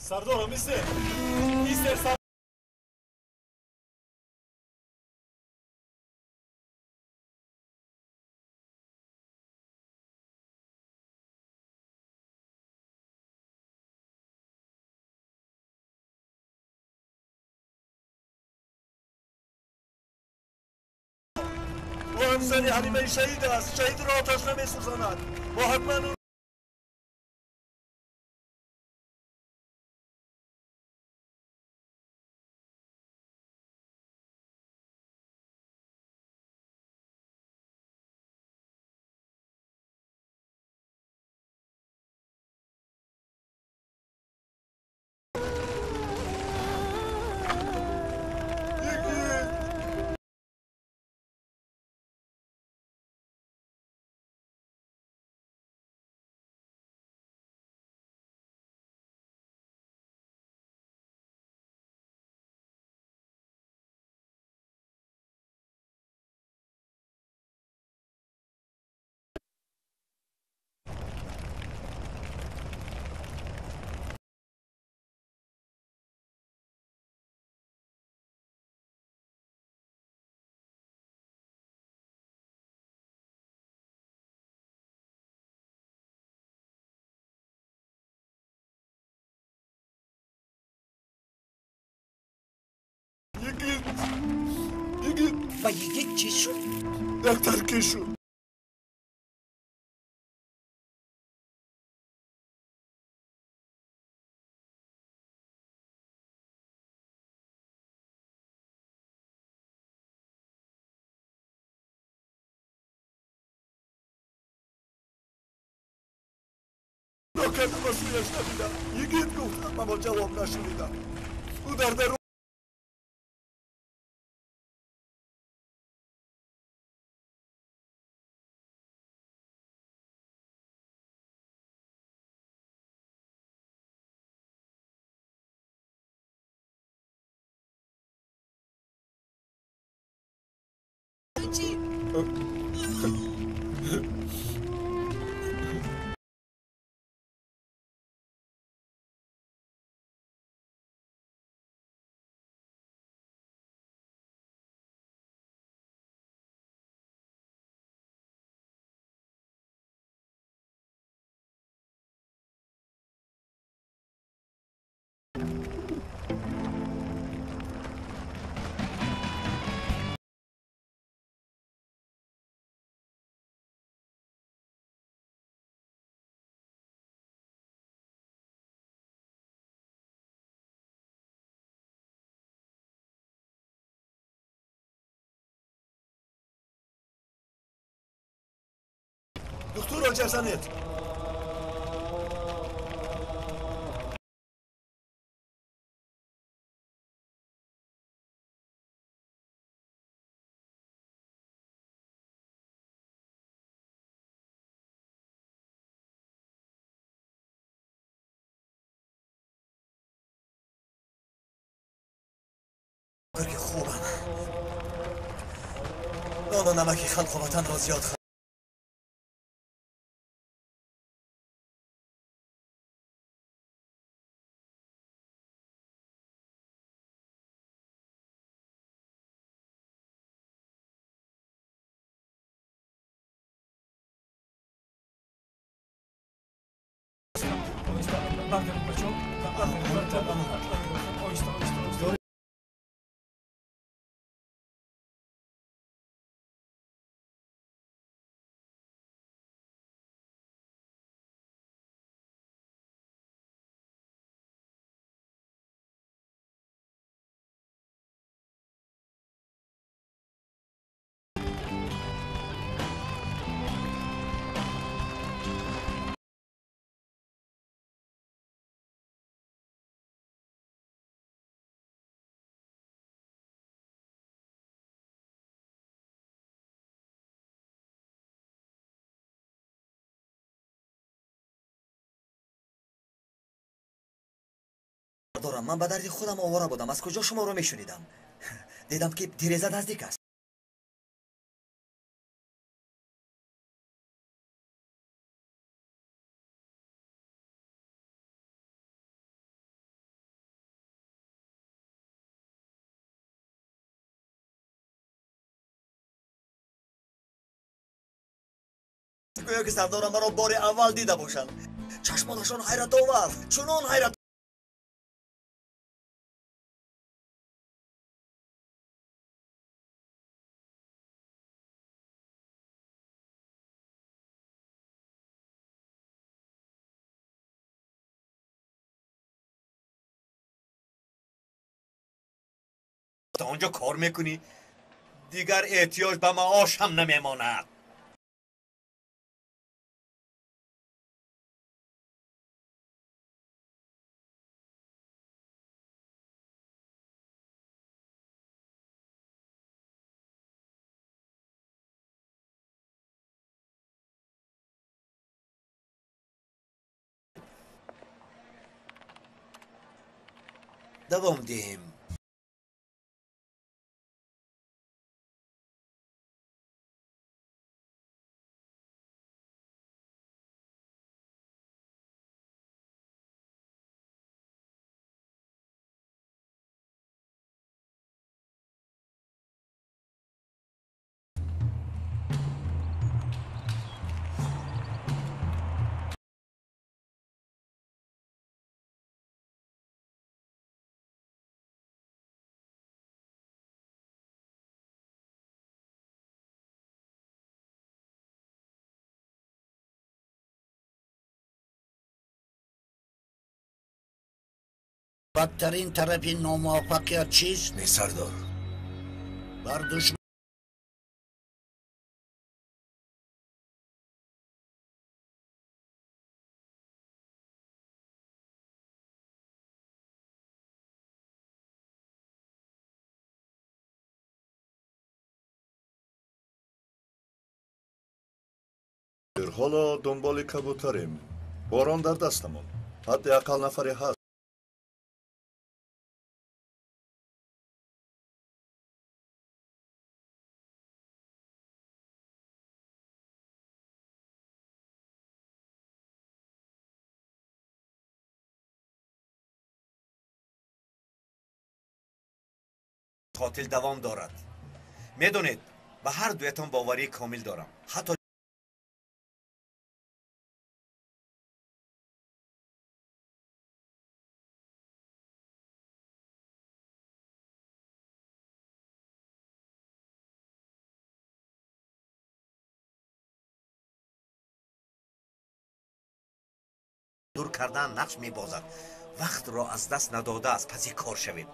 Сардорам, исте! Исте, ҳамсари Ҳалимаи шаҳид аст. Шаҳидро оташ намесӯзонад. Мо ҳатман Ба йигит чӣ шуд? Доктор ки шуд? Нокардам, ба сӯяш надидам. Йигит гуфтам, аммо ҷавоб нашунидам. Ӯ дар дарун духтурро ҷазанед. ки хубам. Нону намаки халқу ватанро зиёд дорам. Ман ба дарди худам овора будам. Аз куҷо шуморо мешунидам? Дидам, ки тиреза наздик аст. Гӯё ки сардорам маро бори аввал дида бошанд. Чашмонашон ҳайратовар, чунон ҳайрат. Та онҷо кор мекунӣ, дигар эҳтиёҷ ба маош ҳам намемонад. Давом диҳем. Бадтарин тарафи номуваффақият чист? Не, сардор. Бар душман Ҳоло дунболи кабутарем. Борон дар дастамон. Ҳадди ақал нафаре ҳаст. Қотил давом дорад. Медонед, ба ҳар дуятон боварии комил дорам. Ҳатто дур кардан нақш мебозад. Вақтро аз даст надода аз паси кор шавед.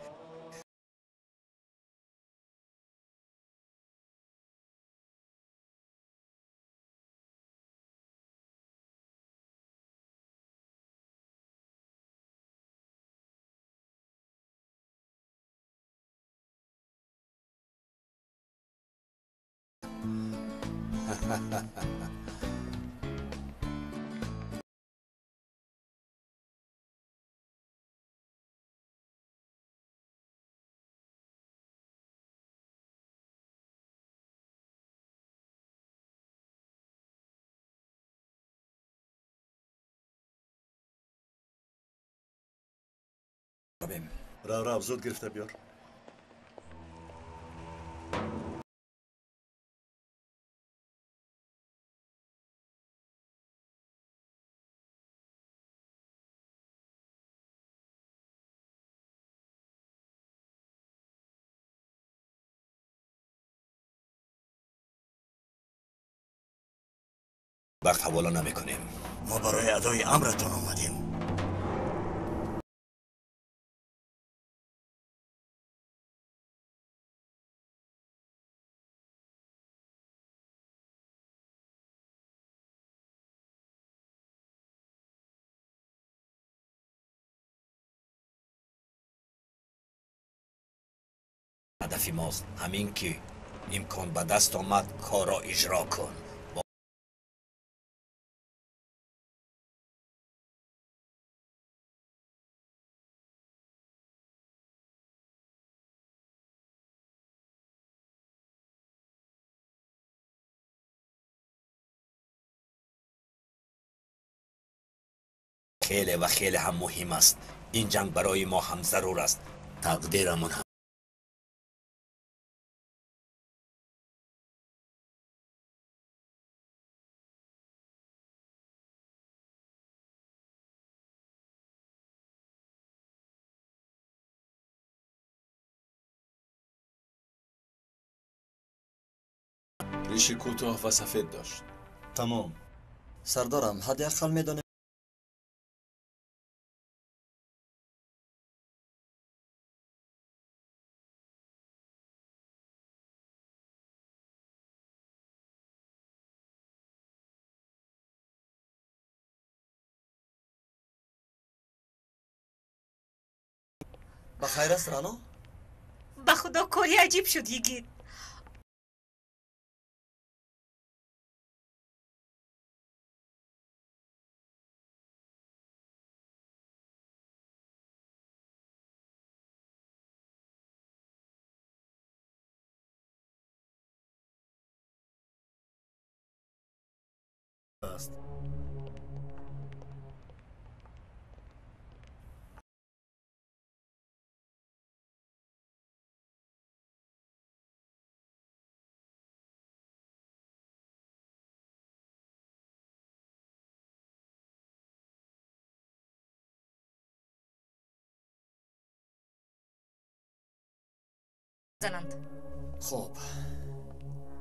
Рав, рав, зуд гирифта биёр. Вақт ҳавола намекунем. Мо барои адои амратон омадем. Ҳадафи мост ҳамин ки имкон ба даст омад, корро иҷро кун. Хеле ва хеле ҳам муҳим аст. Ин ҷанг барои мо ҳам зарур аст, тақдирамон ҳам. Риши кӯтоҳ ва сафед дошт. Тамом. Сардорам, ҳадди ақал медонем ба хайр аст, Рано? Ба худо кори аҷиб шуд, йигит. Аст. Зананд. Хуб.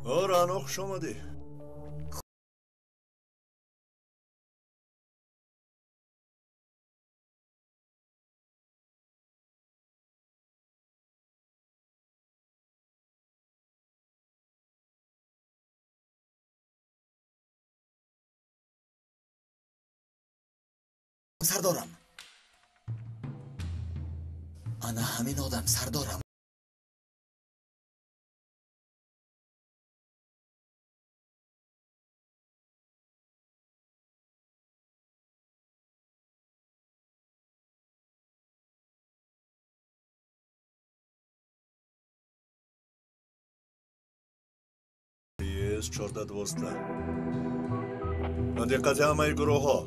О, Рано, хуш омадӣ. Сардорам. Ана ҳамин одам, сардорам. С 14-12. Ба диққати ҳамаи гурӯҳҳо.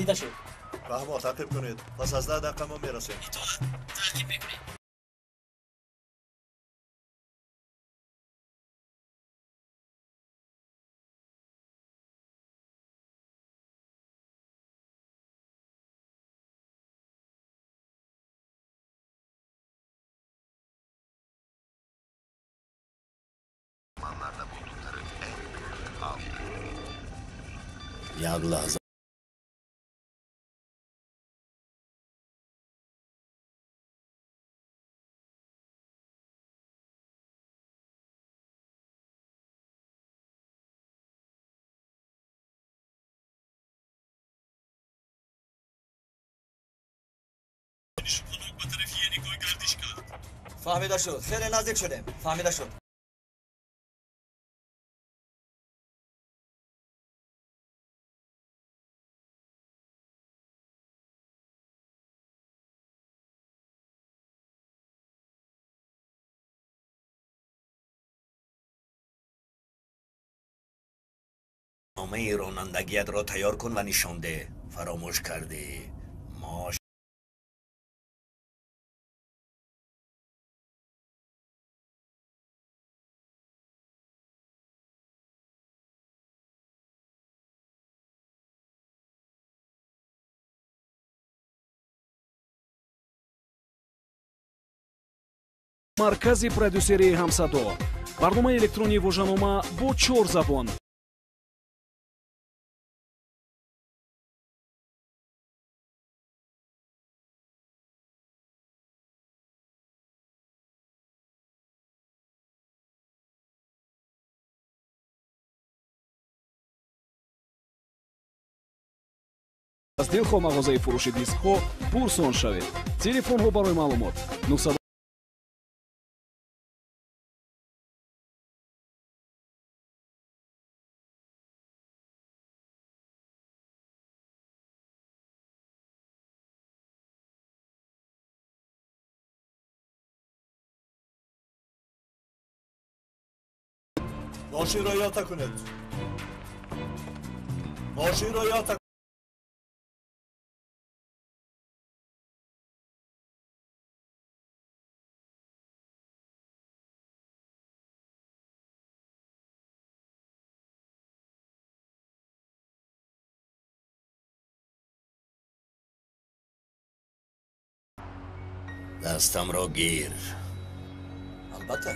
Дида шуд. Раҳмо, таъқиб кунед. Пас аз 10 дақиқа мо мерасем. Итоат, таъқиб мекунем. Zamanlarda buldukları en büyük av. Як лаҳза. Фаҳмида шуд. Хеле наздик шудем. Фаҳмида шуд. Номаи ронандагиятро тайёр кун ва нишон деҳ. Фаромӯш кардӣ. Мо Маркази продюсерии «Ҳамсадо». Барномаи электронии вожанома бо чор забон. Аз дилхоҳ мағозаи фурӯши дискҳо пурсон шавед. Телефонҳо барои маълумот 9 Мошинро иҳота кунед. Мошинро иҳота. Дастамро гир. Албатта.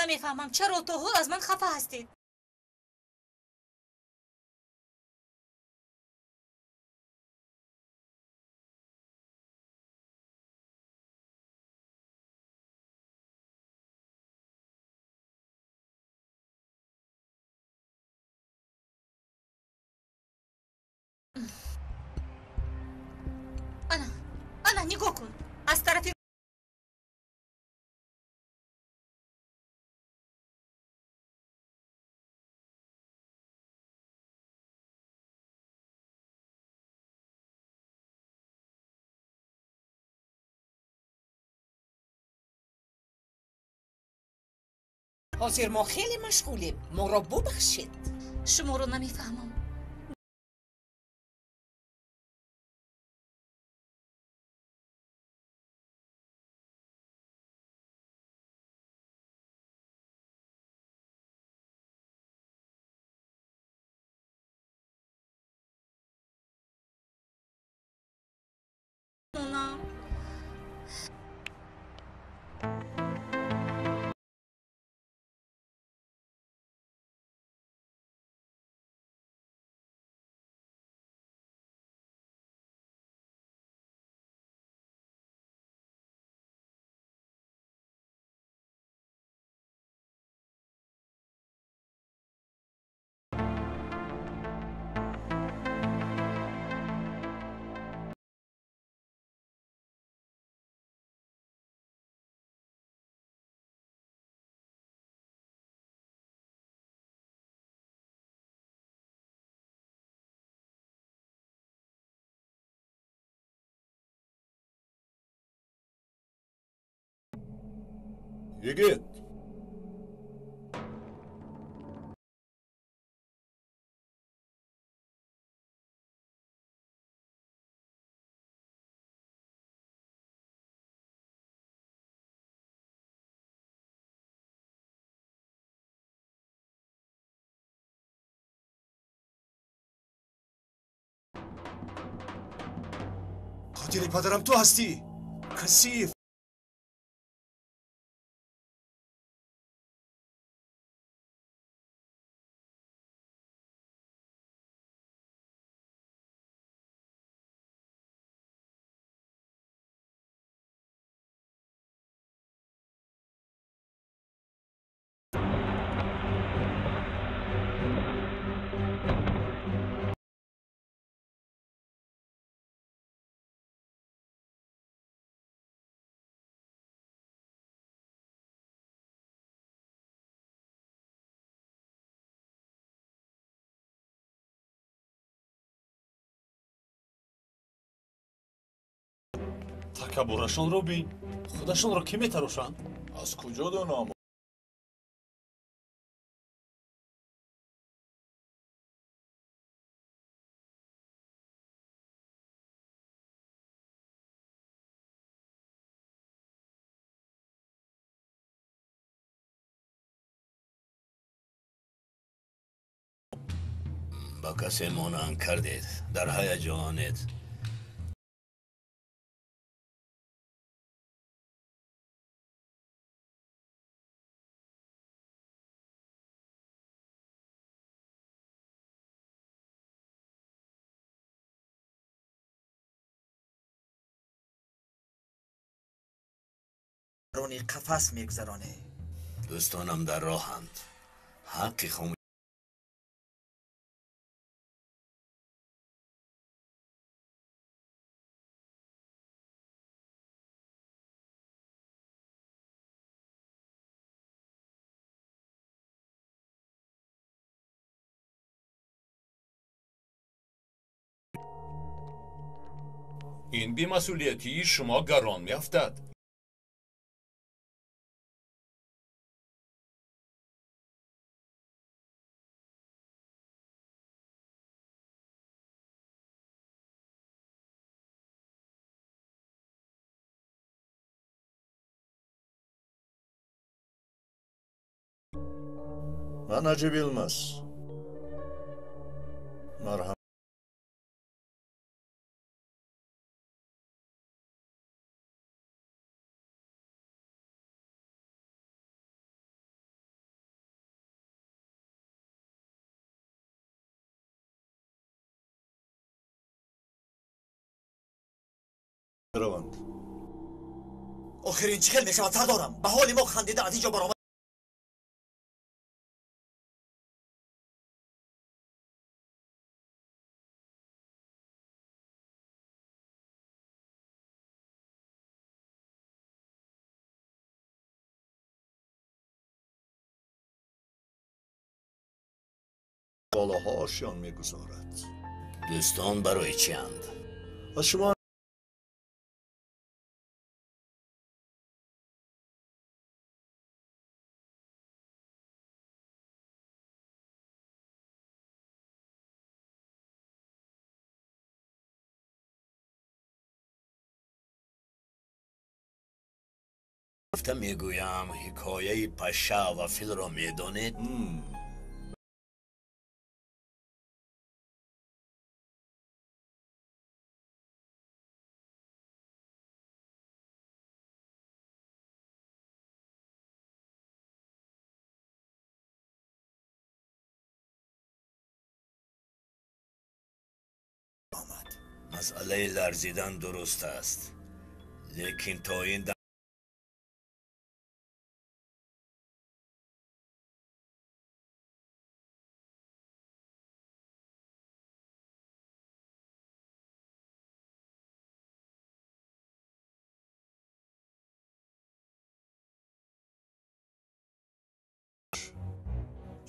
Намефаҳмам, чаро то ҳол аз ман хафа ҳастед? Ана, ана, нигоҳ кун. Аз тарафи ҳозир мо хеле машғулем, моро бубахшед. Шуморо намефаҳмам. Yigit! Қотили падарам ту ҳастӣ! Касиф! Такаббурашонро бин. Худашонро кӣ метарошанд? Аз куҷо донам? Ба касе монанд кардед, дар ҳаяҷонед. Рони қафас мегузаронӣ. Дӯстонам дар роҳанд. Ҳаққи хом Ин бемасъулиятии шумо гарон меафтад. Ман Наҷиб Йилмаз. Марҳам. Раванд. Охир ин чӣ хел мешавад, сардорам? Ба ҳоли мо хандида аз ин ҷо баромад. Болоҳо ошён мегузорад. Дӯстон барои чианд? Аз шумо гуфта мегӯям, ҳикояи паша ва филро медонед? Масъалаи ларзидан дуруст аст, лекин то ин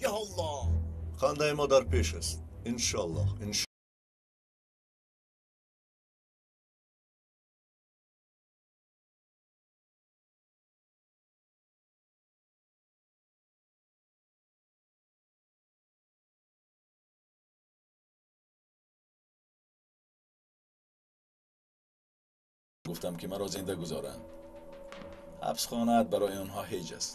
Я Аллоҳ! Хандаи мо дар пеш аст. Иншоаллоҳ. Гуфтам, ки маро зинда гузоранд. Ҳабсхонаат барои онҳо ҳеҷ аст.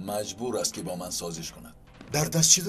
Маҷбур аст, ки бо ман созиш кунад. Дар даст чӣ?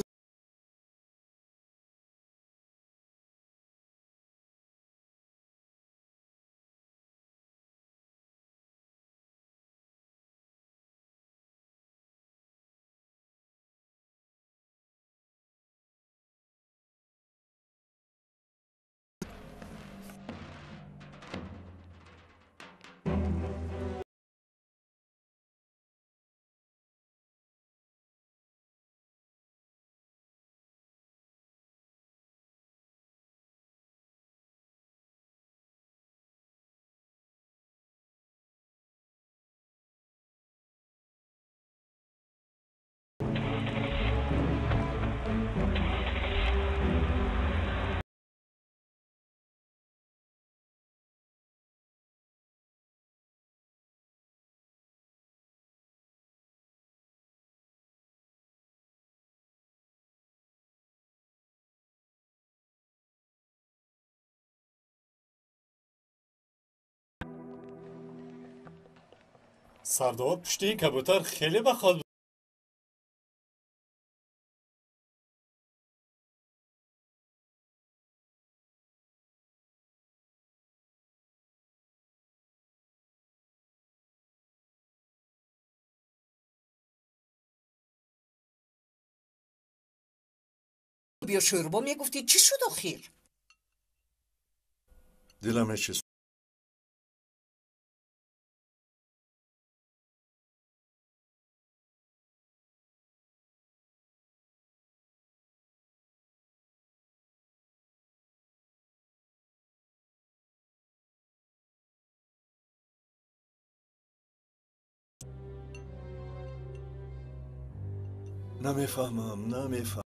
Сардор, пушти ин кабутар хеле ба хол Биё шӯрбо мегуфтӣ, чӣ шуд охир? Дилам ҳеч чиз намефаҳмам, намефаҳмам.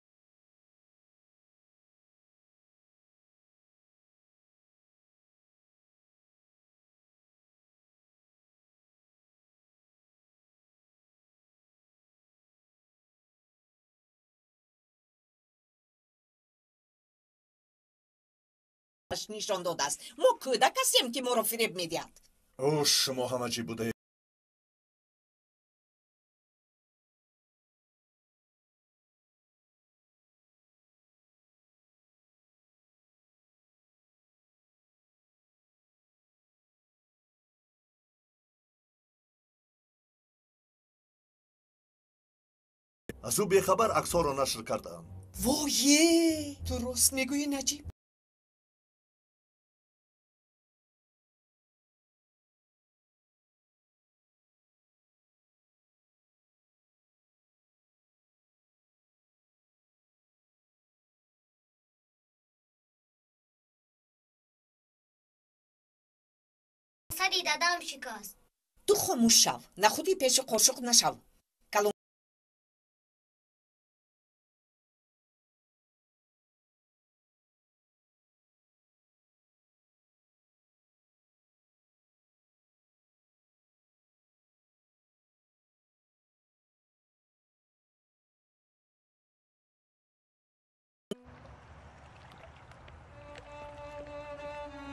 Нишон додааст. Мо кӯдак ҳастем, ки моро фиреб медиҳад. О, шумо ҳама чӣ будаед? Аз ӯ бехабар аксҳоро нашр кардаам. Вое, ту рост мегӯӣ, Наҷиб? Сари дадам шикаст. Ту хомӯш шав, нахуди пеши қошуқ нашав. Калон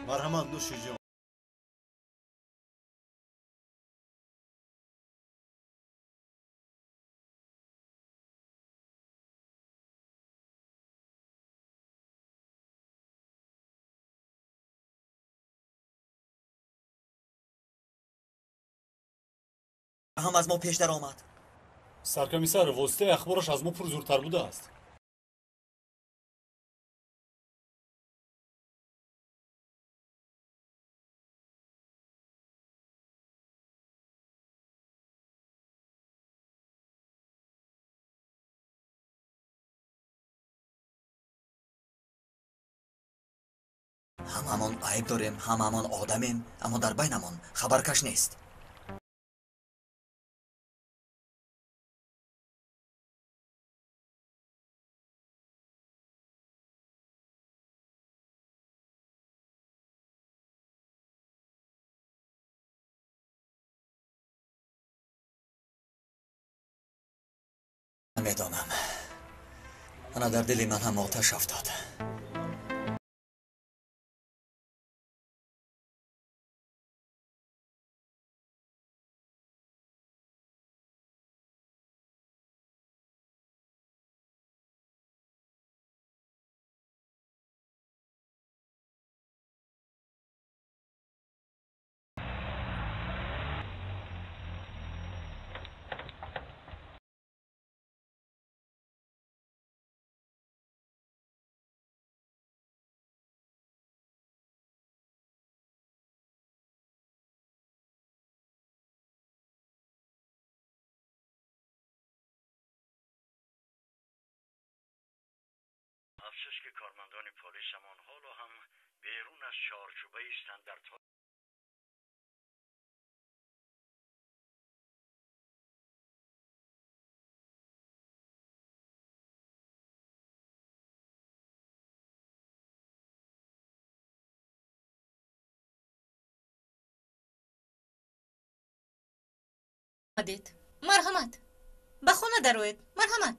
Марҳамат, нӯши ҷон. Ҳам аз мо пеш даромад. Саркомиссар, воситаи ахбораш аз мо пурзӯртар будааст. Ҳамамон айб дорем, ҳамамон одамем, аммо дар байнамон хабаркаш нест. Намедонам. Ана дар дили ман ҳам оташ афтод. Афсӯс, ки кормандони полисамон ҳоло ҳам берун аз чорчӯбаи стандартҳо Омадед. Марҳамат, ба хона дароед. Марҳамат.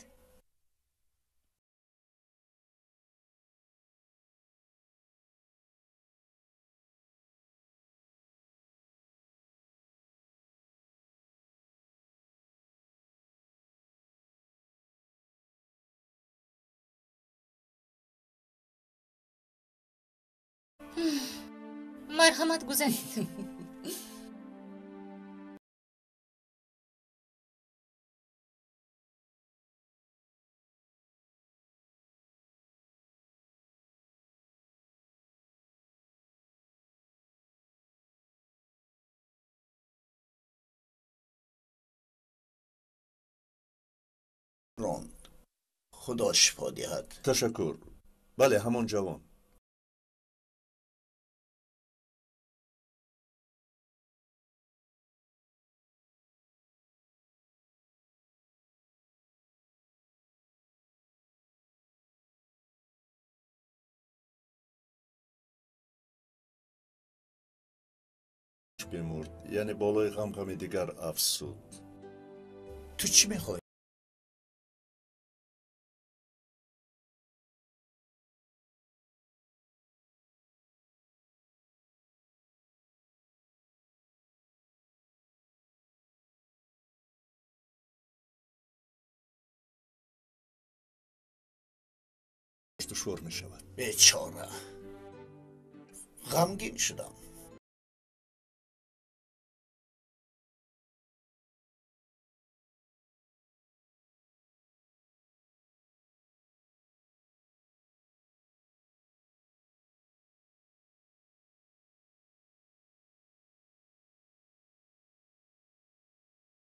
Марҳамат, гузаред. Ронд. Худо шифо диҳад. Ташаккур. Бале, ҳамон ҷавон. Бимурд, яъне болои ғам ғами дигар афзуд. Ту чӣ мехоҳӣ? Душвор мешавад. Бечора, ғамгин шудам.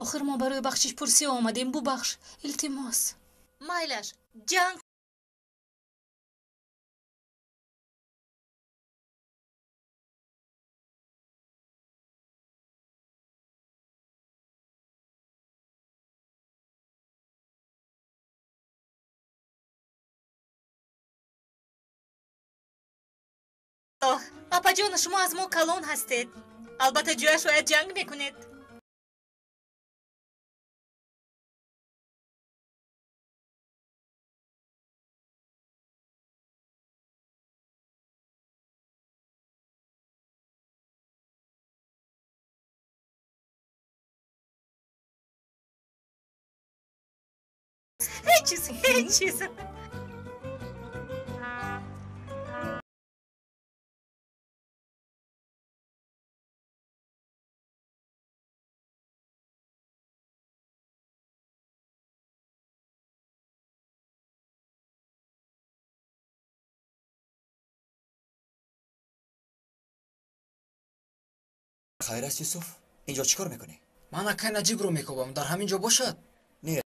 Охир мо барои бахшишпурсӣ омадем. Бубахш, илтимос. Майлаш, ҷанг Апаҷон, шумо аз мо калон ҳастед. Албатта ҷояш шояд ҷанг мекунед. Ҳеҷ чиз, ҳеҷ чиз. Хайр аст, Юсуф? Инҷо чӣ кор мекунӣ? Ман акай Наҷибро мекобам. Дар ҳамин ҷо бошад? Не.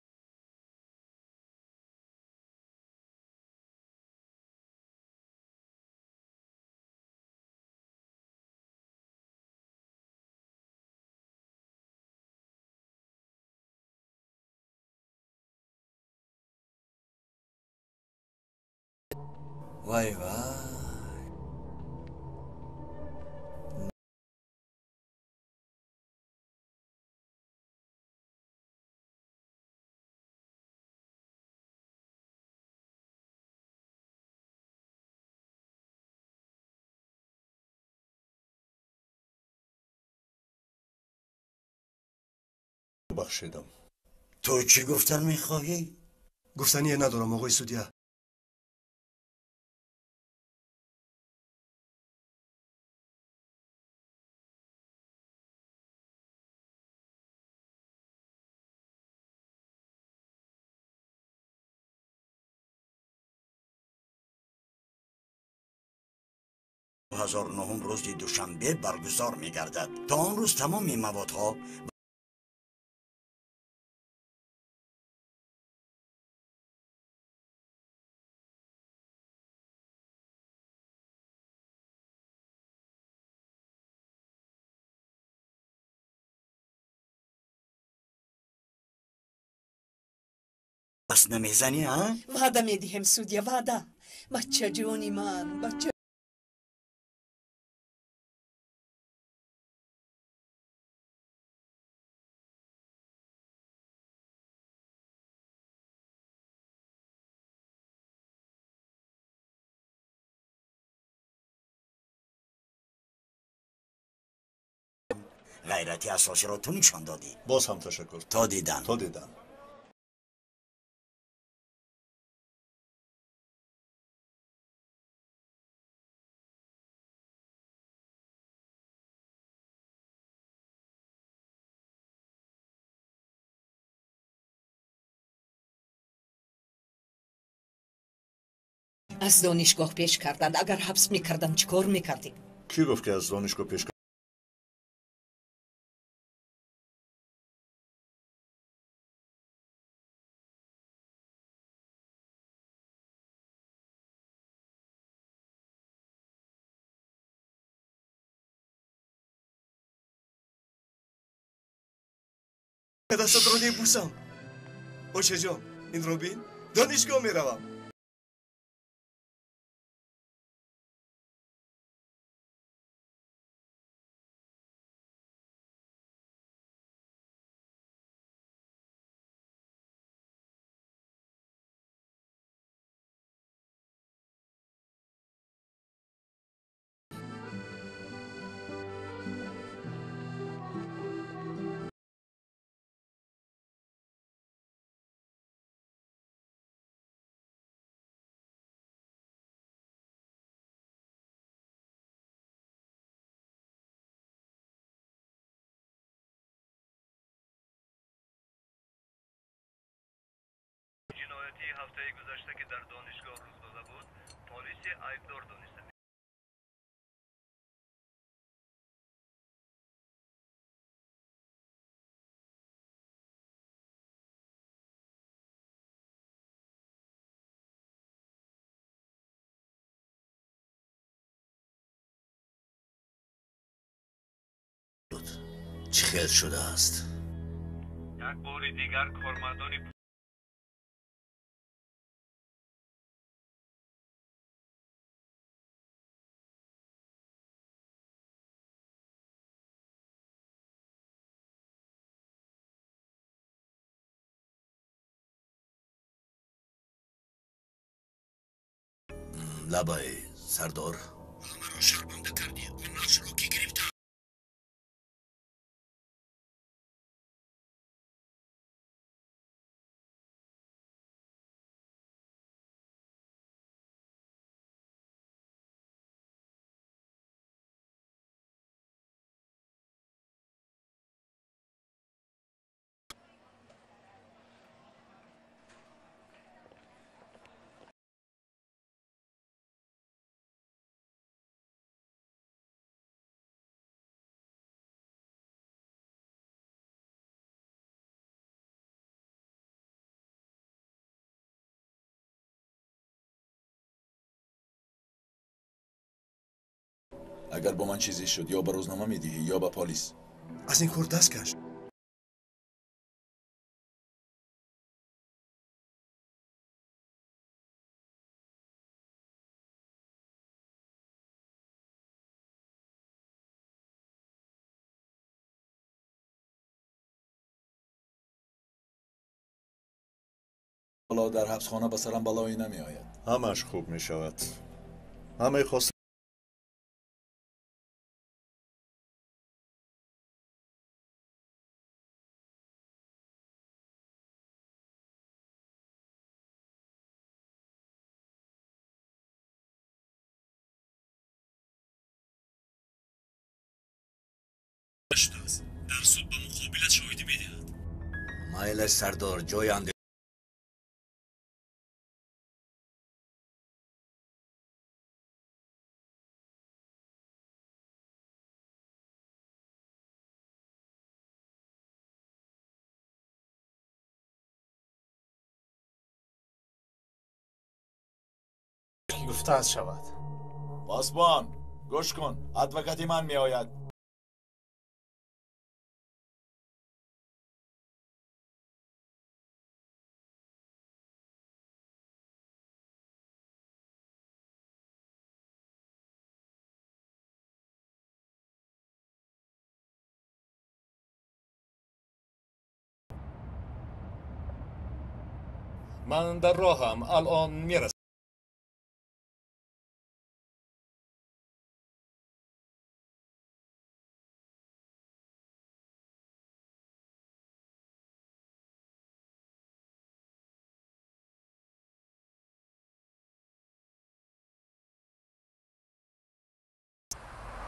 Вай вай. Бахшидам. Ту чӣ гуфтан мехоҳӣ? Гуфтание надорам, оғои судья. 2009 рӯзи душанбе баргузор мегардад. То он рӯз тамоми маводҳо пас намезанӣ, а? Ваъда медиҳем, судья, ваъда. Бачаҷони ман, бача. Ғайрати асосиро ту нишон додӣ. Боз ҳам ташаккур. То дидан. То дидан. Аз донишгоҳ пеш карданд. Агар ҳабс мекарданд, чӣ кор мекардӣ? Кӣ гуфт, ки аз донишгоҳ пеш Дастатро мебӯсам. Очаҷон, инро бин, донишгоҳ меравам. ҷиноятии ҳафтаи гузашта, ки дар донишгоҳ рух дода буд, полиси айбдор дониста Чӣ хел шудааст? Як бори дигар кормандони Лабай, сардор. Маро шарманда кардӣ. Он нақшро ки гирифта? Агар бо ман чизе шуд, ё ба рӯзнома медиҳӣ, ё ба полис. Аз ин кор даст каш. Ҳоло дар ҳабсхона ба сарам балое намеояд. Ҳамааш хуб мешавад. Ҳамаи хост шудааст. Дар суд ба муқобилат шоҳидӣ медиҳад. Майлаш, сардор, ҷои гуфтааст шавад. Посбон, гӯш кун, адвокати ман меояд. Ман дар роҳам, алон мерасам.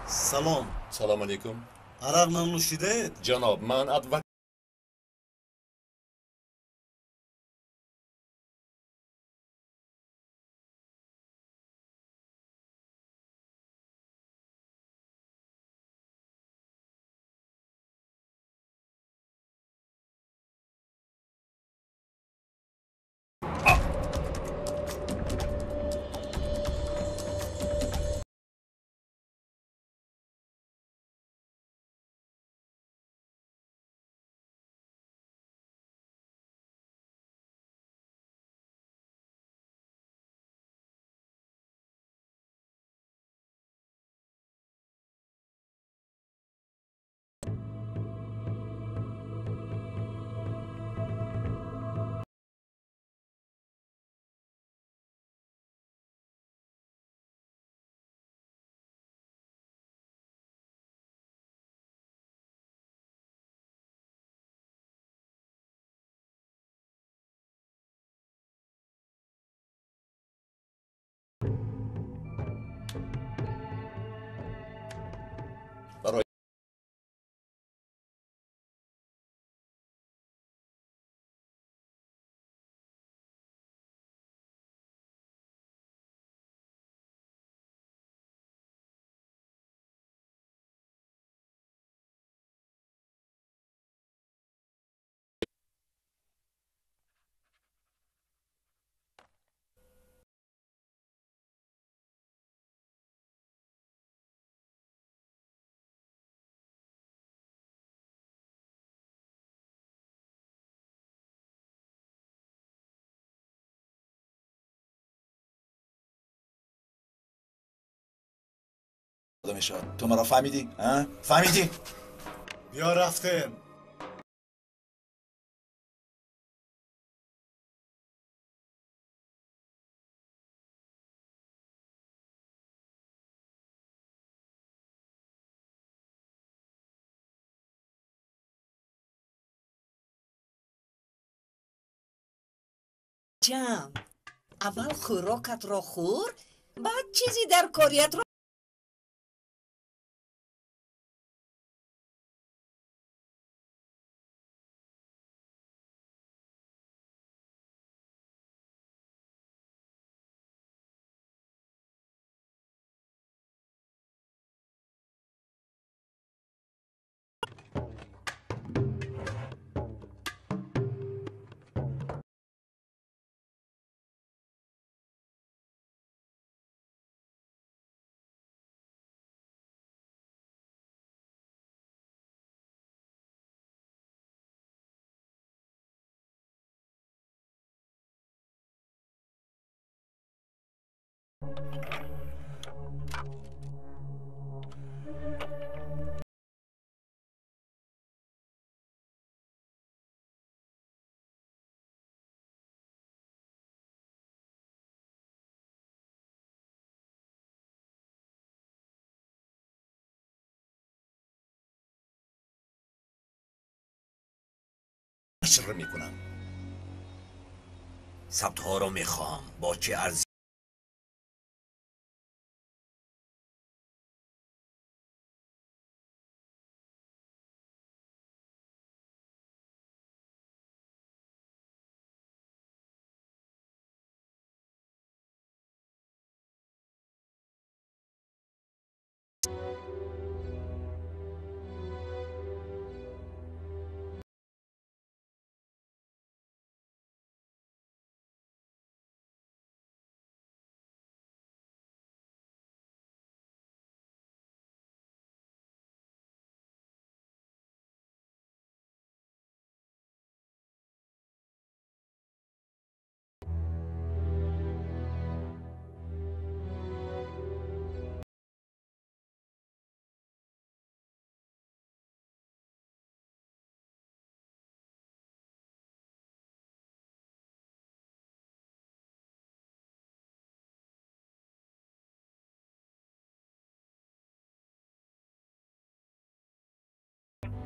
Салом. Салом алейкум. Арақ нанӯшидаед? Ҷаноб, ман адвокат Мешавад. Ту маро фаҳмидӣ? Фаҳмидӣ? Биё рафтем. Ҷам, аввал хӯрокатро хӯр, баъд чизи дар кориятро نشر میکنم. ثبت‌ها را میخواهم. با چه ارزی؟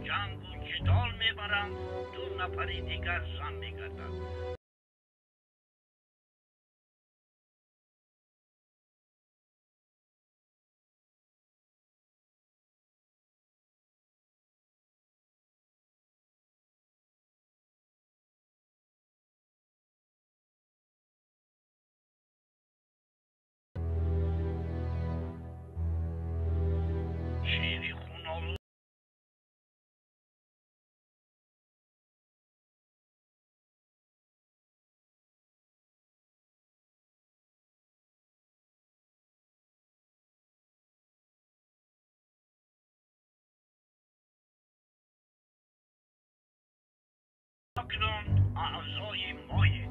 جنگ و جدال میبرند، دو نفری دیگر زن میگردند. شیری خون اکنون اعضای مایید.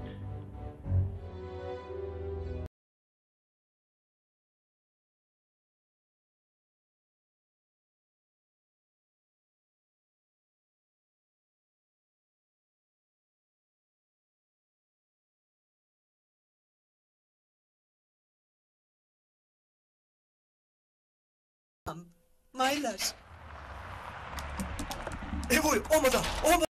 Майлаш. Эвой, омада, омада.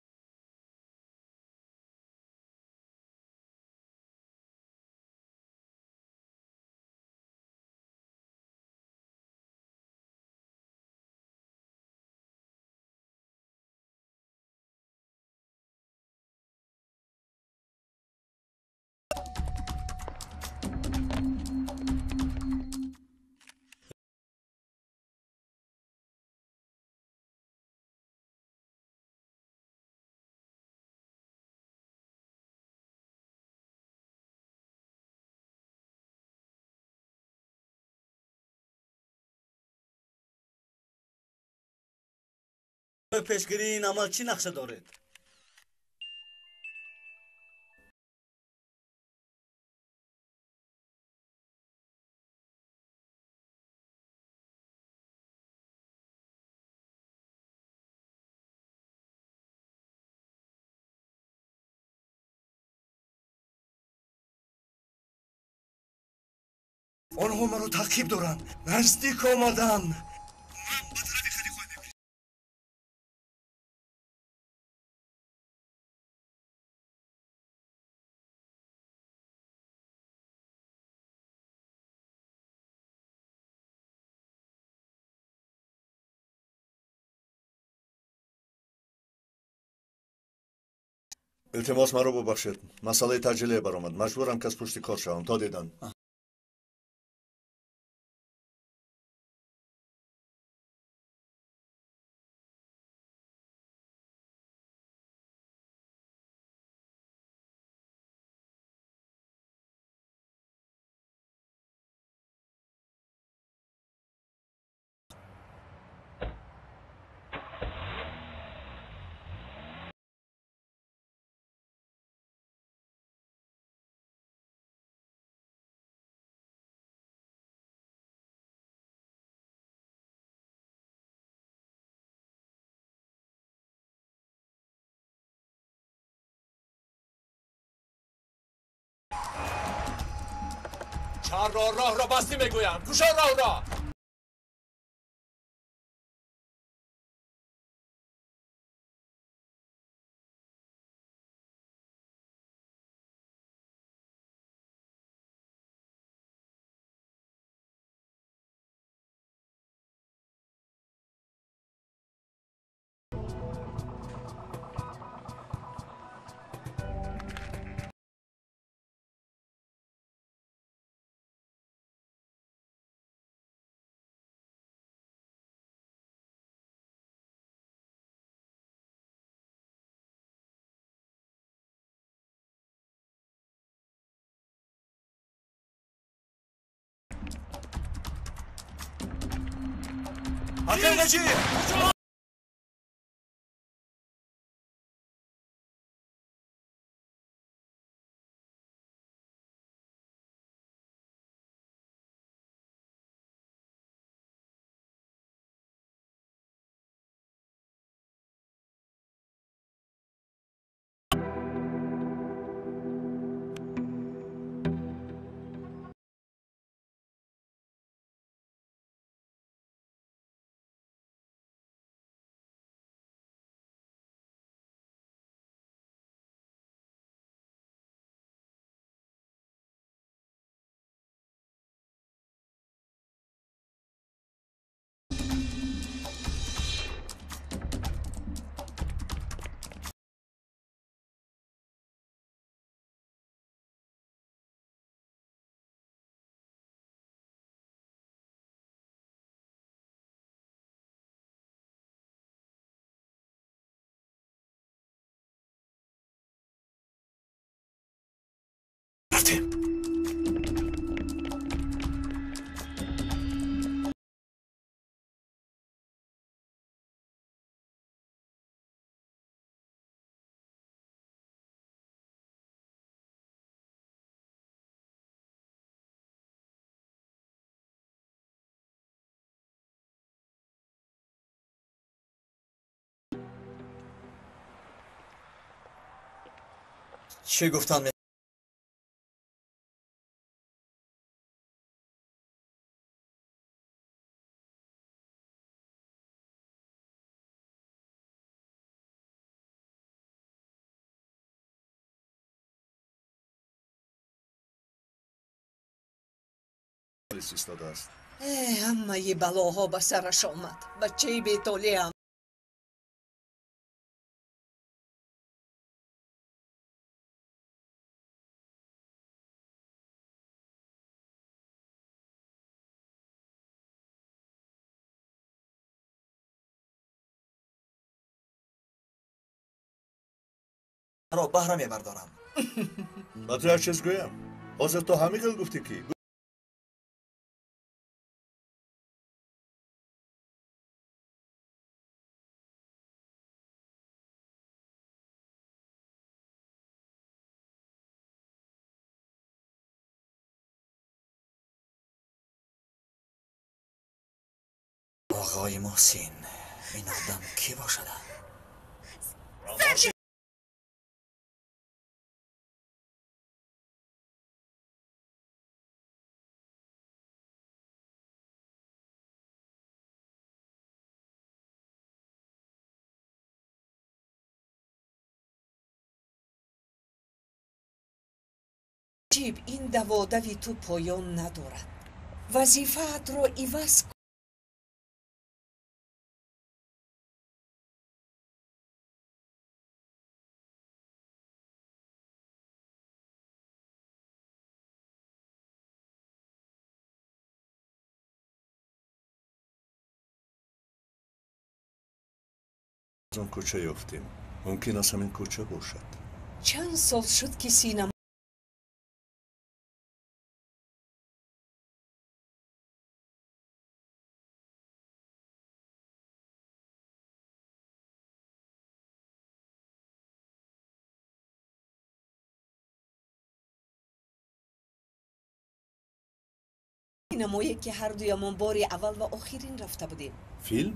Пешгирии ин амал чӣ нақша доред? Онҳо маро таъқиб доранд. Наздик омаданд. Ман ба тарафи Қадиқой мегурезам. Илтимос, маро бубахшед. Масъалаи таъҷилие баромад. Маҷбурам кас пушти кор шавам. То дидан. چرا راه را بستی میگویم؟ کجا راه را؟ Акай Наҷиб! Рафтем. Чӣ гуфтан? Истодааст. Ҳамаи балоҳо ба сараш омад. Бачаи бетолеам. Ро баҳра мебардорам. Ба ту як чиз гӯям. Ҳозир ту ҳамин хел гуфтӣ ки Оғои Муҳсин, ин одам кӣ бошад? Наҷиб, ин даводави ту поён надорад. Вазифаатро иваз кун. Аз он кӯча ёфтем. Мумкин аст ҳамин кӯча бошад. Чанд сол шуд, ки синама синамое, ки ҳардуямон бори аввал ва охирин рафта будем. Филм?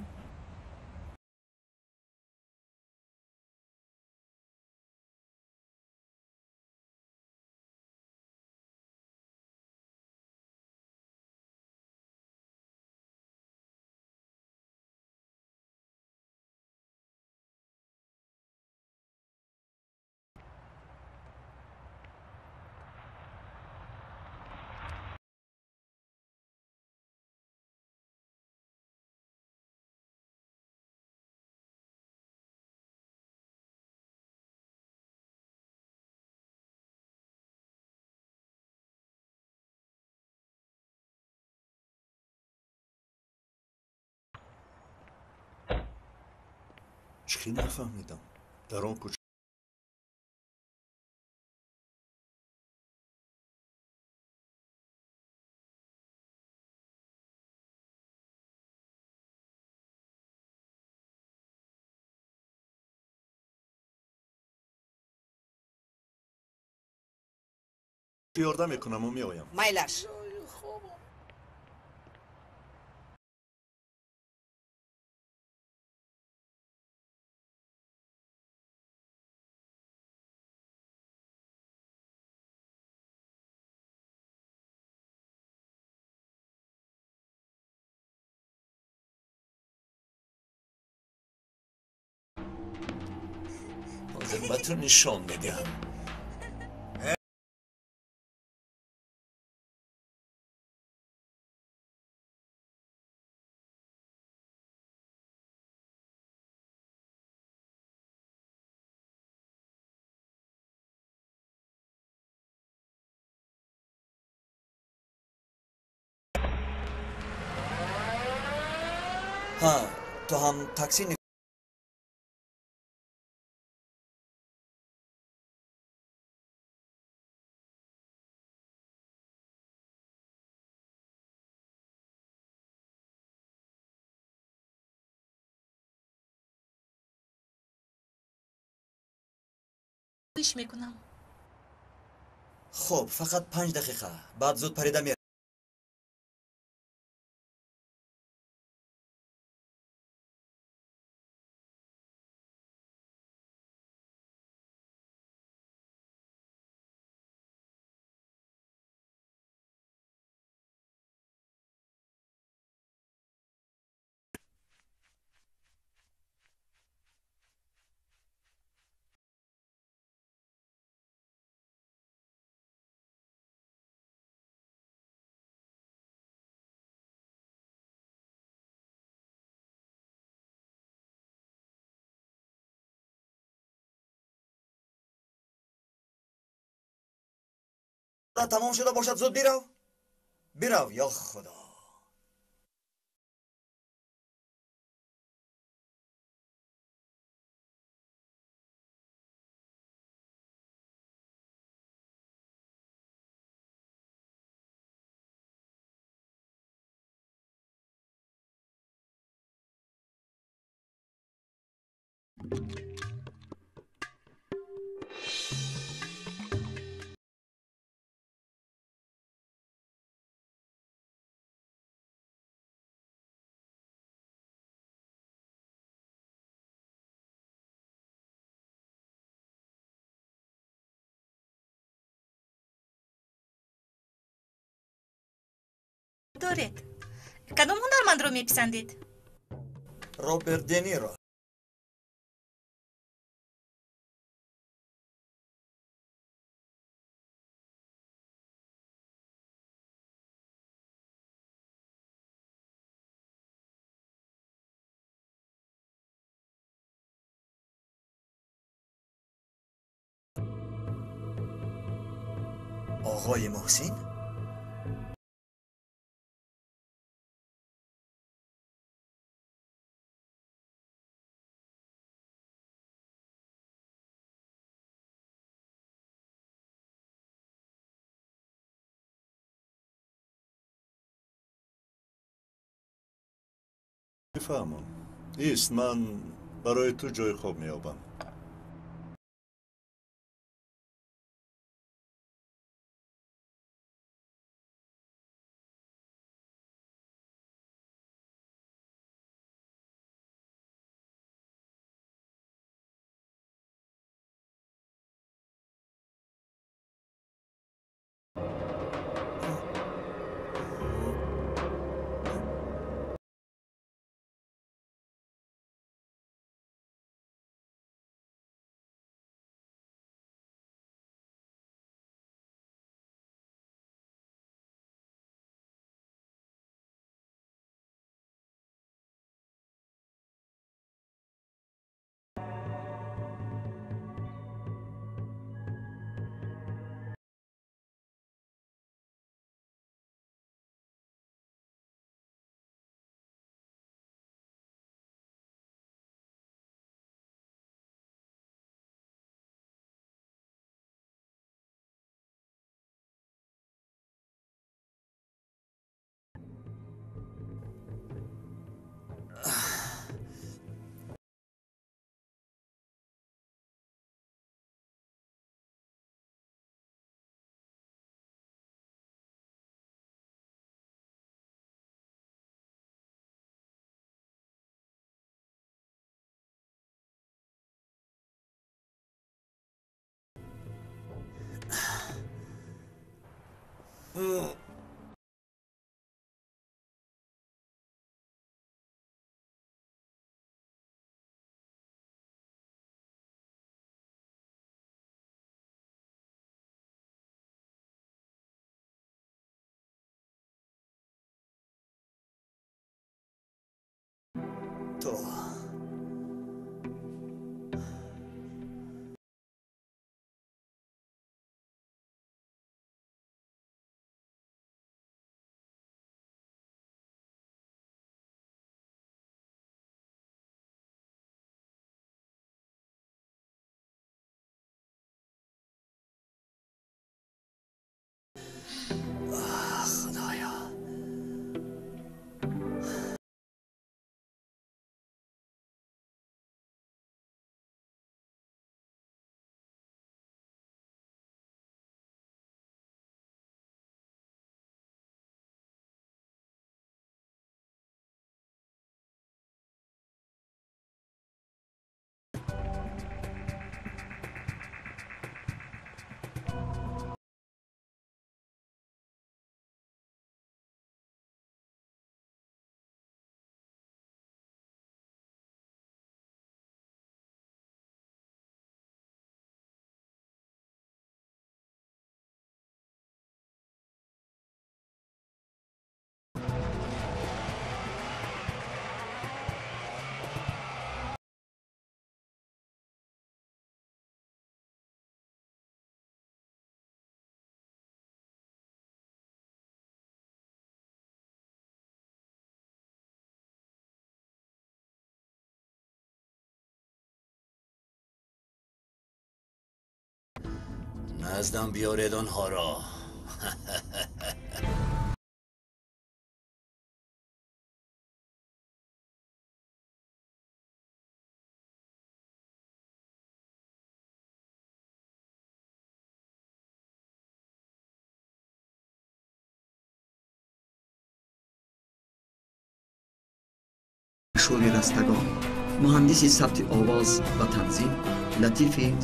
Чӣ нафаҳмидам? Дар он кӯча ёрдам мекунаму меоям. Майлаш. Ҳозир ба ту нишон медиҳам. Ҳа, ту ҳам такси Хоҳиш мекунам. Хуб, фақат 5 дақиқа, баъд зуд парида меравам. Тамом шуда бошад, зуд бирав, бирав. Ё Худо! Доред. Кадом ҳунармандро меписандед? Роберт Дениро. Оғои Муҳсин? Бифаҳмон. Ист, ман барои ту ҷои хоб меёбам. То Худоё. نزدم بیارید آنها را. شوری رستگان، مهندسی ثبت آواز و تنظیم لطیفی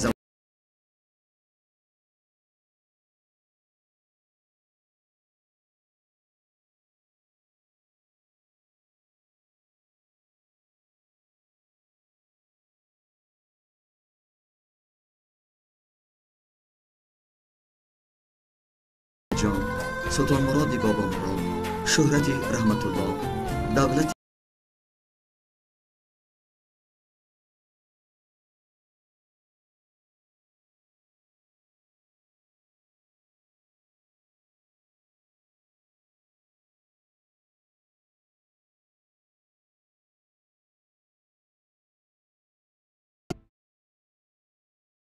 جان، سلطان مراد بابا مراد، شهرت رحمت الله، دولت